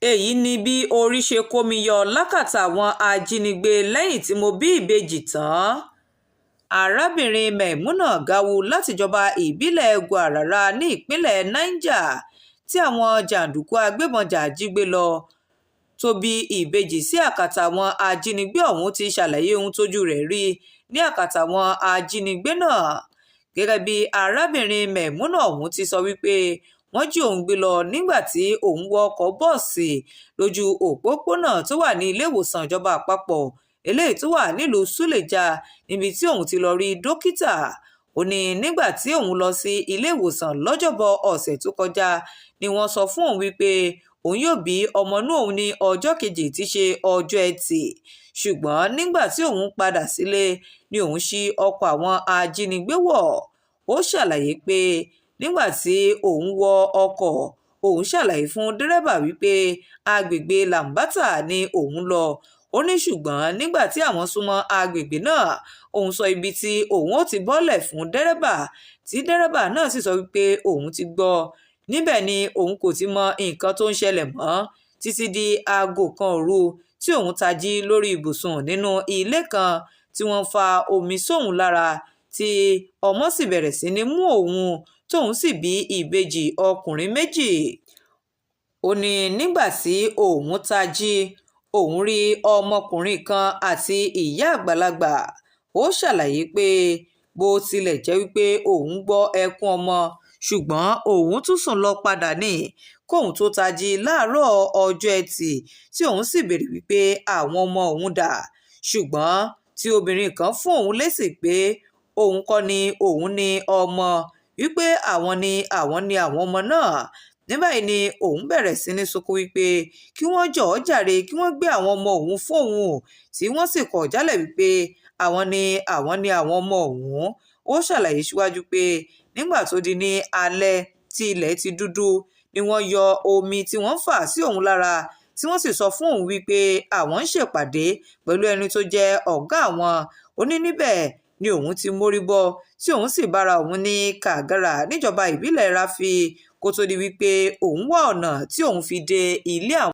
Èyí ni bí orí ṣe kó mi yọ lákàtà àwọn ajínigbé lẹ́yìn tí mo bí ìbejì tán, Arábìnrin Maimuna Gawu látìjọba ìbílẹ̀ Gwarara ní ìpínlẹ̀ Niger tí àwọn jàǹdùkú agbébọn jà jí gbé lọ tó bí ìbejì sí akátá àwọn ajínigbé ọ̀hún ti ṣàlàyé ohun tójú rẹ̀ rí ní akátá àwọn ajínigbé náà. Gẹ́gẹ́ bí arábìnrin Maimuna ọ̀hún ti sọ wípé wọ́n jí òun gbé lọ nígbà tí òun wọ ọkọ̀ bọ́ọ̀sì lójú òpópónà tó wà ní iléèwòsàn ìjọba àpapọ̀ eléyìí tó wà nílùú Suleja, níbi tí òun ti lọ rí dókítà. Ó ní nígbà tí òun lọ sí iléèwòsàn lọ́jọ́bọ̀ ọ̀sẹ̀ tó kọjá ni wọ́n sọ fún òun wípé òun yóò bí ọmọ inú òun ní ọjọ́ kejì tí í ṣe ọjọ́ Ẹtì, ṣùgbọ́n nígbà tí òun padà sílé ni òun ṣí ọkọ̀ àwọn ajínigbé wọ̀. Ó ṣàlàyé pé nígbà tí òun wọ ọkọ̀, òun ṣàlàyé fún dẹ́rẹ́bà wípé agbègbè Lambata ni òun lọ. Ó ní ṣùgbọ́n nígbà tí àwọn súnmọ́ agbègbè náà, òun sọ ibi tí òun ó ti bọ́lẹ̀ fún dẹ́rẹ́bà, tí dẹ́rẹ́bà náà sì sọ wípé òun ti gbọ́. Níbẹ̀ ni òun kò ti mọ nǹkan tó ń ṣẹlẹ̀ mọ́ títí di aago 1 òru tí òun tají lórí ibùsùn nínú ilé kan tí wọ́n fa omi sóun lára, tí ọmọ sì bẹ̀rẹ̀ sí ní mú òun, tóun sì bí ìbejì ọkùnrin méjì. Ó ní nígbà tí òun tají, òun rí ọmọkùnrin kan àti ìyá àgbàlagbà. Ó ṣàlàyé pé bó tilẹ̀ jẹ́ wípé òun gbọ́ ẹkún ọmọ, ṣùgbọ́n òun tún sùn lọ padà ní kóun tó tají láàárọ̀ ọjọ́ Ẹtì, tí òun sì béèrè wípé àwọn ọmọ òun dà, ṣùgbọ́n tí obìnrin kan fún òun lésì pé òun kọ́ ni òun ní ọmọ, wípé àwọn ni àwọn ní àwọn ọmọ náà. Ní báyìí ni òun bẹ̀rẹ̀ sí ní sunkún wípé kí wọ́n jọ̀ọ́ jàre, kí wọ́n gbé àwọn ọmọ òun fóun, tí wọ́n sì kọ̀ jálẹ̀ wípé àwọn ni àwọn ní àwọn ọmọ òun. Ó ṣàlàyé síwájú pé nígbà tó di ní alẹ́ tí ilẹ̀ ti dúdú ni wọ́n yọ omi tí wọ́n fà sí òun lára, tí wọ́n sì sọ fún òun wípé àwọn ń ṣèpàdé pẹ̀lú ẹni tó jẹ́ ọ̀gá àwọn. Ó ní níbẹ̀ ni òun ti mórí bọ́, tí òun sì bára òun ní Kàgárà níjọba ìbílẹ̀ Rafi, kó tó di wípé òun wá ọ̀nà tí òun fi dé ilé àwọn.